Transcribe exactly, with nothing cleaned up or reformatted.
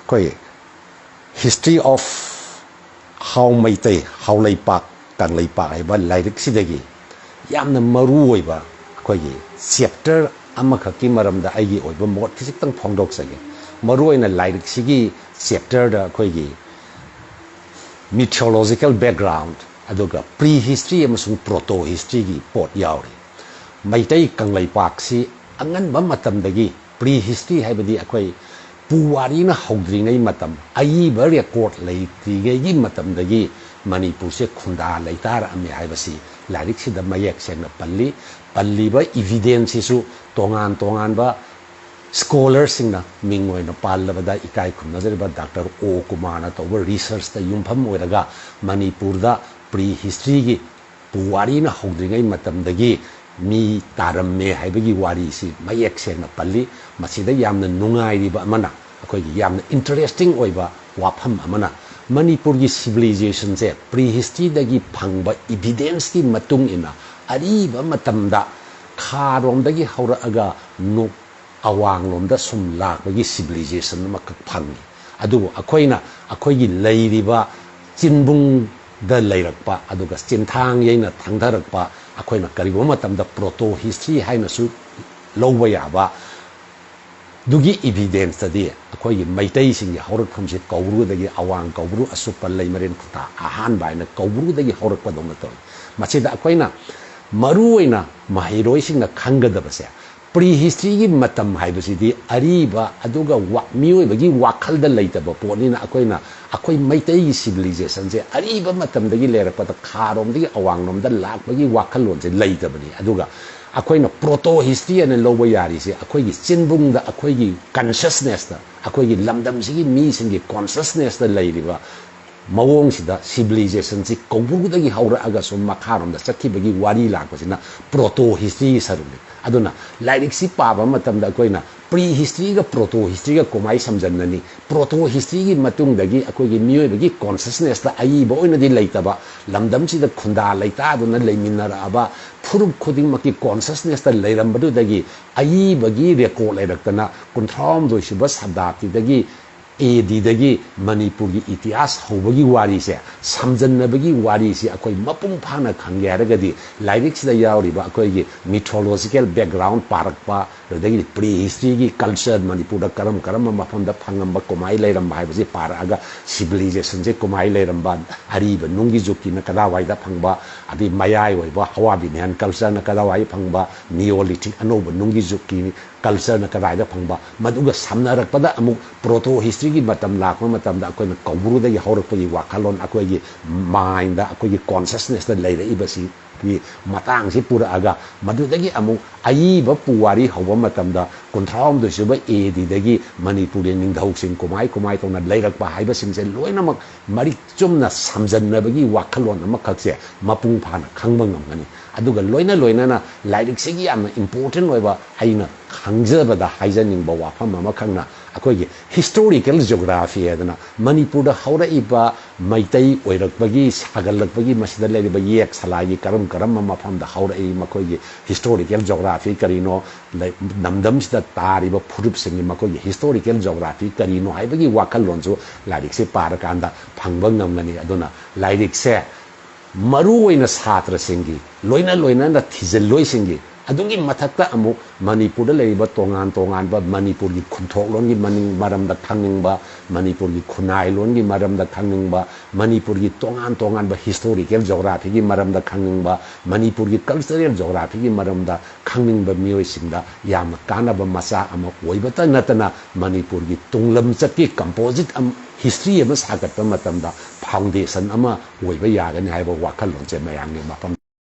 ꯑꯩꯈꯣꯏ History of How Meitei, How ꯂꯩꯄꯥꯛ, ꯀꯪꯂꯩꯄꯥꯛ ꯍꯥꯏꯕ ꯂꯥꯏꯔꯤꯛꯁꯤꯗꯒꯤ ꯌꯥꯝꯅ ꯃꯔꯨ ꯑꯣꯏꯕ ꯑꯩꯈꯣꯏꯒꯤ ꯆꯦꯞꯇꯔ ꯑꯃꯈꯛꯀꯤ ꯃꯔꯝꯗ ꯑꯩꯒꯤ ꯑꯣꯏꯕ ꯃꯣꯠ ꯈꯤꯖꯤꯛꯇꯪ ꯐꯣꯡꯗꯣꯛꯆꯒꯦ꯫ ꯃꯔꯨꯑꯣꯏꯅ ꯂꯥꯏꯔꯤꯛꯁꯤꯒꯤ ꯆꯦꯞꯇꯔꯗ ꯑꯩꯈꯣꯏꯒꯤ ꯃꯤꯊꯤꯑꯣꯂꯣꯖꯤꯀꯦꯜ ꯕꯦꯛꯒ꯭ꯔꯥꯎꯟ, ꯑꯗꯨꯒ ꯄ꯭ꯔꯤ ꯍꯤꯁꯇ꯭ꯔꯤ ꯑꯃꯁꯨꯡ ꯄ꯭ꯔꯣꯇꯣ ꯍꯤꯁꯇ꯭ꯔꯤꯒꯤ ꯄꯣꯠ ꯌꯥꯎꯔꯤ꯫ ꯃꯩꯇꯩ ꯀꯪꯂꯩꯄꯥꯛꯁꯤ ꯑꯉꯟꯕ ꯃꯇꯝꯗꯒꯤ, ꯄ꯭ꯔꯤ ꯍꯤꯁꯇ꯭ꯔꯤ ꯍꯥꯏꯕꯗꯤ ꯑꯩꯈꯣꯏ ꯄꯨꯋꯥꯔꯤꯅ ꯍꯧꯗ꯭ꯔꯤꯉꯩ ꯃꯇꯝ, ꯑꯏꯕ ꯔꯦꯀꯣꯔꯠ ꯂꯩꯇ꯭ꯔꯤꯉꯩꯒꯤ ꯃꯇꯝꯗꯒꯤ ꯃꯅꯤꯄꯨꯔꯁꯦ ꯈꯨꯟꯗꯥ ꯂꯩꯇꯥꯔꯛꯑꯝꯃꯦ ꯍꯥꯏꯕꯁꯤ ꯂꯥꯏꯔꯤꯛꯁꯤꯗ ꯃꯌꯦꯛ ꯁꯦꯡꯅ ꯄꯜꯂꯤ꯫ ꯄꯜꯂꯤꯕ ꯏꯚꯤꯗꯦꯟꯁꯁꯤꯁꯨ ꯇꯣꯉꯥꯟ ꯇꯣꯉꯥꯟꯕ ꯁ꯭ꯀꯣꯂꯔꯁꯤꯡꯅ, ꯃꯤꯡ ꯑꯣꯏꯅ ꯄꯜꯂꯕꯗ ꯏꯀꯥꯏ ꯈꯨꯝꯅꯖꯔꯤꯕ ꯗꯥꯛꯇꯔ ꯑꯣ ꯀꯨꯃꯥꯔꯅ ꯇꯧꯕ ꯔꯤꯁꯔꯁꯇ ꯌꯨꯝꯐꯝ ꯑꯣꯏꯔꯒ ꯃꯅꯤꯄꯨꯔꯗ ꯄ꯭ꯔꯤ ꯍꯤꯁꯇ꯭ꯔꯤꯒꯤ ꯄꯨꯋꯥꯔꯤꯅ ꯍꯧꯗ꯭ꯔꯤꯉꯩ ꯃꯇꯝꯗꯒꯤ ꯃꯤ ꯇꯥꯔꯝꯃꯦ ꯍꯥꯏꯕꯒꯤ ꯋꯥꯔꯤꯁꯤ ꯃꯌꯦꯛ ꯁꯦꯡꯅ ꯄꯜꯂꯤ꯫ ꯃꯁꯤꯗ ꯌꯥꯝꯅ ꯅꯨꯡꯉꯥꯏꯔꯤꯕ ꯑꯃꯅ, ꯑꯩꯈꯣꯏꯒꯤ ꯌꯥꯝꯅ ꯏꯟꯇꯔꯦꯁꯇꯤꯡ ꯑꯣꯏꯕ ꯋꯥꯐꯝ ꯑꯃꯅ, ꯃꯅꯤꯄꯨꯔꯒꯤ ꯁꯤꯚꯤꯂꯥꯏꯖꯦꯁꯟꯁꯦ ꯄ꯭ꯔꯤ ꯍꯤꯁꯇ꯭ꯔꯤꯗꯒꯤ ꯐꯪꯕ ꯏꯚꯤꯗꯦꯟꯁꯀꯤ ꯃꯇꯨꯡ ꯏꯟꯅ ꯑꯔꯤꯕ ꯃꯇꯝꯗ ꯈꯥꯔꯣꯝꯗꯒꯤ ꯍꯧꯔꯛꯑꯒ ꯅꯣ-, ꯑꯋꯥꯡꯂꯣꯝꯗ ꯁꯨꯝ ꯂꯥꯛꯄꯒꯤ ꯁꯤꯚꯤꯂꯥꯏꯖꯦꯁꯟ ꯑꯃꯈꯛ ꯐꯪꯉꯤ꯫ ꯑꯗꯨꯕꯨ ꯑꯩꯈꯣꯏꯅ ꯑꯩꯈꯣꯏꯒꯤ ꯂꯩꯔꯤꯕ ꯆꯤꯟꯕꯨꯡꯗ ꯂꯩꯔꯛꯄ, ꯑꯗꯨꯒ ꯆꯤꯟꯊꯥꯡ ꯌꯩꯅ ꯊꯪꯊꯔꯛꯄ, ꯑꯩꯈꯣꯏꯅ ꯀꯔꯤꯒꯨꯝꯕ ꯃꯇꯝꯗ ꯄ꯭ꯔꯣꯇꯣ ꯍꯤꯁꯇ꯭ꯔꯤ ꯍꯥꯏꯅꯁꯨ ꯂꯧꯕ ꯌꯥꯕ, ꯗꯨꯒꯤ ꯏꯚꯤꯗꯦꯟꯁꯇꯗꯤ ꯑꯩꯈꯣꯏꯒꯤ ꯃꯩꯇꯩꯁꯤꯡꯒꯤ ꯍꯧꯔꯛꯐꯝꯁꯤ ꯀꯧꯕ꯭ꯔꯨꯗꯒꯤ, ꯑꯋꯥꯡ ꯀꯧꯕ꯭ꯔꯨ, ꯑꯁꯨꯞꯄ, ꯂꯩꯃꯔꯦꯟ ꯈꯨꯟꯗꯥ ꯑꯍꯥꯟꯕ ꯍꯥꯏꯅ ꯀꯧꯕ꯭ꯔꯨꯗꯒꯤ ꯍꯧꯔꯛꯄꯗꯧꯅ ꯇꯧꯏ꯫ ꯃꯁꯤꯗ ꯑꯩꯈꯣꯏꯅ ꯃꯔꯨꯑꯣꯏꯅ ꯃꯍꯩꯔꯣꯏꯁꯤꯡꯅ ꯈꯪꯒꯗꯕꯁꯦ, ꯄ꯭ꯔꯤ ꯍꯤꯁꯇ꯭ꯔꯤꯒꯤ ꯃꯇꯝ ꯍꯥꯏꯕꯁꯤꯗꯤ ꯑꯔꯤꯕ, ꯑꯗꯨꯒ ꯋꯥ-, ꯃꯤꯑꯣꯏꯕꯒꯤ ꯋꯥꯈꯜꯗ ꯂꯩꯇꯕ ꯄꯣꯠꯅꯤꯅ, ꯑꯩꯈꯣꯏꯅ, ꯑꯩꯈꯣꯏ ꯃꯩꯇꯩꯒꯤ ꯁꯤꯚꯤꯂꯥꯏꯖꯦꯁꯟꯁꯦ ꯑꯔꯤꯕ ꯃꯇꯝꯗꯒꯤ ꯂꯩꯔꯛꯄꯗ ꯈꯥꯔꯣꯝꯗꯒꯤ ꯑꯋꯥꯡꯂꯣꯝꯗ ꯂꯥꯛꯄꯒꯤ ꯋꯥꯈꯜꯂꯣꯟꯁꯦ ꯂꯩꯇꯕꯅꯤ꯫ ꯑꯗꯨꯒ ꯑꯩꯈꯣꯏꯅ ꯄ꯭ꯔꯣꯇꯣ ꯍꯤꯁꯇ꯭ꯔꯤ ꯍꯥꯏꯅ ꯂꯧꯕ ꯌꯥꯔꯤꯁꯦ ꯑꯩꯈꯣꯏꯒꯤ ꯆꯤꯟꯕꯨꯡꯗ, ꯑꯩꯈꯣꯏꯒꯤ ꯀꯟꯁꯁꯅꯦꯁꯇ, ꯑꯩꯈꯣꯏꯒꯤ ꯂꯝꯗꯝꯁꯤꯒꯤ ꯃꯤꯁꯤꯡꯒꯤ ꯀꯣꯟꯁꯁꯅꯦꯁꯇ ꯂꯩꯔꯤꯕ ꯃꯑꯣꯡꯁꯤꯗ ꯁꯤꯚꯤꯂꯥꯏꯖꯦꯁꯟꯁꯤ ꯀꯧꯕ꯭ꯔꯨꯗꯒꯤ ꯍꯧꯔꯛꯑꯒ ꯁꯨꯝ ꯃꯈꯥꯔꯣꯝꯗ ꯆꯠꯈꯤꯕꯒꯤ ꯋꯥꯔꯤ ꯂꯥꯛꯄꯁꯤꯅ ꯄ꯭ꯔꯣꯇꯣ ꯍꯤꯁꯇ꯭ꯔꯤꯒꯤ ꯁꯔꯨꯛꯅꯤ꯫ ꯑꯗꯨꯅ ꯂꯥꯏꯔꯤꯛꯁꯤ ꯄꯥꯕ ꯃꯇꯝꯗ ꯑꯩꯈꯣꯏꯅ ꯄ꯭ꯔꯤ ꯍꯤꯁꯇ꯭ꯔꯤꯒ ꯄ꯭ꯔꯣꯇꯣ ꯍꯤꯁꯇ꯭ꯔꯤꯒ ꯀꯃꯥꯏꯅ ꯁꯝꯖꯟꯅꯅꯤ? ꯄ꯭ꯔꯣꯇꯣ ꯍꯤꯁꯇ꯭ꯔꯤꯒꯤ ꯃꯇꯨꯡꯗꯒꯤ ꯑꯩꯈꯣꯏꯒꯤ ꯃꯤꯑꯣꯏꯕꯒꯤ ꯀꯣꯟꯁꯁꯅꯦꯁꯇ ꯑꯏꯕ ꯑꯣꯏꯅꯗꯤ ꯂꯩꯇꯕ, ꯂꯝꯗꯝꯁꯤꯗ ꯈꯨꯟꯗꯥ ꯂꯩꯇꯥꯗꯨꯅ ꯂꯩꯃꯤꯟꯅꯔꯛꯑꯕ ꯐꯨꯔꯨꯞ ꯈꯨꯗꯤꯡꯃꯛꯀꯤ ꯀꯣꯟꯁꯁꯅꯦꯁꯇ ꯂꯩꯔꯝꯕꯗꯨꯗꯒꯤ ꯑꯏꯕꯒꯤ ꯔꯦꯀꯣꯔꯠ ꯂꯩꯔꯛꯇꯅ ꯀꯨꯟꯊ꯭ꯔꯥꯍꯨꯝꯗꯣꯏꯁꯨꯕ ꯁꯇꯥꯕꯗꯤꯗꯒꯤ ꯑꯦ ꯗꯤꯗꯒꯤ ꯃꯅꯤꯄꯨꯔꯒꯤ ꯏꯇꯤꯍꯥꯁ ꯍꯧꯕꯒꯤ ꯋꯥꯔꯤꯁꯦ, ꯁꯝꯖꯟꯅꯕꯒꯤ ꯋꯥꯔꯤꯁꯦ ꯑꯩꯈꯣꯏ ꯃꯄꯨꯡ ꯐꯥꯅ ꯈꯪꯒꯦ ꯍꯥꯏꯔꯒꯗꯤ, ꯂꯥꯏꯔꯤꯛꯁꯤꯗ ꯌꯥꯎꯔꯤꯕ ꯑꯩꯈꯣꯏꯒꯤ mythological background ꯄꯥꯔꯛꯄ, ꯑꯗꯨꯗꯒꯤꯗꯤ pre historyꯒꯤ culture, ꯃꯅꯤꯄꯨꯔꯗ ꯀꯔꯝ ꯀꯔꯝꯕ ꯃꯐꯝꯗ ꯐꯪꯉꯝꯕ, ꯀꯃꯥꯏ ꯂꯩꯔꯝꯕ ꯍꯥꯏꯕꯁꯤ ꯄꯥꯔꯛꯑꯒ, civilizationꯁꯦ ꯀꯃꯥꯏ ꯂꯩꯔꯝꯕ, ꯑꯔꯤꯕ ꯅꯨꯡꯒꯤ ꯖꯨꯒꯀꯤꯅ ꯀꯗꯥꯏꯋꯥꯏꯗ ꯐꯪꯕ, ꯑꯗꯩ ꯃꯌꯥꯏ ꯑꯣꯏꯕ ꯍꯋꯥꯕꯤꯅꯤꯌꯥꯟ cultureꯅ ꯀꯗꯥꯏꯋꯥꯏ ꯐꯪꯕ, Neolithic ꯑꯅꯧꯕ ꯅꯨꯡꯒꯤ ꯖꯨꯒꯀꯤ cultureꯅ ꯀꯗꯥꯏꯗ ꯐꯪꯕ, ꯃꯗꯨꯒ ꯁꯝꯅꯔꯛꯄꯗ ꯑꯃꯨꯛ proto historyꯒꯤ ꯃꯇꯝ ꯂꯥꯛꯄ ꯃꯇꯝꯗ ꯑꯩꯈꯣꯏꯅ ꯀꯧꯕ꯭ꯔꯨꯗꯒꯤ ꯍꯧꯔꯛꯄꯒꯤ ꯋꯥꯈꯜꯂꯣꯟ ꯑꯩꯈꯣꯏꯒꯤ mindꯗ, ꯑꯩꯈꯣꯏꯒꯤ consciousnessꯇ ꯂꯩꯔꯛꯏꯕꯁꯤꯒꯤ ꯃꯇꯥꯡꯁꯤ ꯄꯨꯔꯛꯑꯒ, ꯃꯗꯨꯗꯒꯤ ꯑꯃꯨꯛ ꯑꯏꯕ ꯄꯨꯋꯥꯔꯤ ꯍꯧꯕ ꯃꯇꯝꯗ ꯀꯨꯟꯊ꯭ꯔꯥꯍꯨꯝꯗꯣꯏ ꯁꯨꯕ ꯑꯦ ꯗꯤꯗꯒꯤ ꯃꯅꯤꯄꯨꯔꯒꯤ ꯅꯤꯡꯊꯧꯁꯤꯡ ꯀꯃꯥꯏ ꯀꯃꯥꯏ ꯇꯧꯅ ꯂꯩꯔꯛꯄ ꯍꯥꯏꯕꯁꯤꯡꯁꯦ ꯂꯣꯏꯅꯃꯛ ꯃꯔꯤꯛ ꯆꯨꯝꯅ ꯁꯝꯖꯟꯅꯕꯒꯤ ꯋꯥꯈꯜꯂꯣꯟ ꯑꯃꯈꯛꯁꯦ ꯃꯄꯨꯡ ꯐꯥꯅ ꯈꯪꯕ ꯉꯝꯒꯅꯤ꯫ ꯑꯗꯨꯒ ꯂꯣꯏꯅ ꯂꯣꯏꯅꯅ ꯂꯥꯏꯔꯤꯛꯁꯤꯒꯤ ꯌꯥꯝꯅ important ꯑꯣꯏꯕ ꯑꯩꯅ ꯈꯪꯖꯕꯗ ꯍꯥꯏꯖꯅꯤꯡꯕ ꯋꯥꯐꯝ ꯑꯃꯈꯛꯅ, ꯑꯩꯈꯣꯏꯒꯤ historical geography ꯍꯥꯏꯗꯅ ꯃꯅꯤꯄꯨꯔꯗ ꯍꯧꯔꯛꯏꯕ ꯃꯩꯇꯩ ꯑꯣꯏꯔꯛꯄꯒꯤ, ꯁꯥꯒꯠꯂꯛꯄꯒꯤ, ꯃꯁꯤꯗ ꯂꯩꯔꯤꯕ ꯌꯦꯛ ꯁꯂꯥꯏꯒꯤ ꯀꯔꯝ ꯀꯔꯝꯕ ꯃꯐꯝꯗ ꯍꯧꯔꯛꯏ, ꯃꯈꯣꯏꯒꯤ historical geography ꯀꯔꯤꯅꯣ, ꯂꯩ-, ꯂꯝꯗꯝꯁꯤꯗ ꯇꯥꯔꯤꯕ ꯐꯨꯔꯨꯞꯁꯤꯡꯒꯤ ꯃꯈꯣꯏꯒꯤ historical geography ꯀꯔꯤꯅꯣ ꯍꯥꯏꯕꯒꯤ ꯋꯥꯈꯜꯂꯣꯟꯁꯨ ꯂꯥꯏꯔꯤꯛꯁꯦ ꯄꯥꯔꯀꯥꯟꯗ ꯐꯪꯕ ꯉꯝꯒꯅꯤ꯫ ꯑꯗꯨꯅ ꯂꯥꯏꯔꯤꯛꯁꯦ ꯃꯔꯨ ꯑꯣꯏꯅ ꯁꯥꯇ꯭ꯔꯁꯤꯡꯒꯤ, ꯂꯣꯏꯅ ꯂꯣꯏꯅꯅ ꯊꯤꯖꯤꯜꯂꯣꯏꯁꯤꯡꯒꯤ, ꯑꯗꯨꯒꯤ ꯃꯊꯛꯇ ꯑꯃꯨꯛ ꯃꯅꯤꯄꯨꯔꯗ ꯂꯩꯔꯤꯕ ꯇꯣꯉꯥꯟ ꯇꯣꯉꯥꯟꯕ ꯃꯅꯤꯄꯨꯔꯒꯤ ꯈꯨꯟꯊꯣꯛꯂꯣꯟꯒꯤ ꯃꯅꯤꯡ ꯃꯔꯝꯗ ꯈꯪꯅꯤꯡꯕ, ꯃꯅꯤꯄꯨꯔꯒꯤ ꯈꯨꯟꯅꯥꯏꯂꯣꯟꯒꯤ ꯃꯔꯝꯗ ꯈꯪꯅꯤꯡꯕ, ꯃꯅꯤꯄꯨꯔꯒꯤ ꯇꯣꯉꯥꯟ ꯇꯣꯉꯥꯟꯕ historical geographyꯒꯤ ꯃꯔꯝꯗ ꯈꯪꯅꯤꯡꯕ, ꯃꯅꯤꯄꯨꯔꯒꯤ cultural geographyꯒꯤ ꯃꯔꯝꯗ ꯈꯪꯅꯤꯡꯕ ꯃꯤꯑꯣꯏꯁꯤꯡꯗ ꯌꯥꯝꯅ ꯀꯥꯟꯅꯕ ꯃꯆꯥꯛ ꯑꯃ ꯑꯣꯏꯕꯇ ꯅꯠꯇꯅ, ꯃꯅꯤꯄꯨꯔꯒꯤ ꯇꯨꯡꯂꯝꯆꯠꯀꯤ composite ꯑꯃ, history ꯑꯃ ꯁꯥꯒꯠꯄ ꯃꯇꯝꯗ foundation ꯑꯃ ꯑꯣꯏꯕ ꯌꯥꯒꯅꯤ ꯍꯥꯏꯕ ꯋꯥꯈꯜꯂꯣꯟꯁꯦ ꯃꯌꯥꯝꯒꯤ ꯃꯐꯝ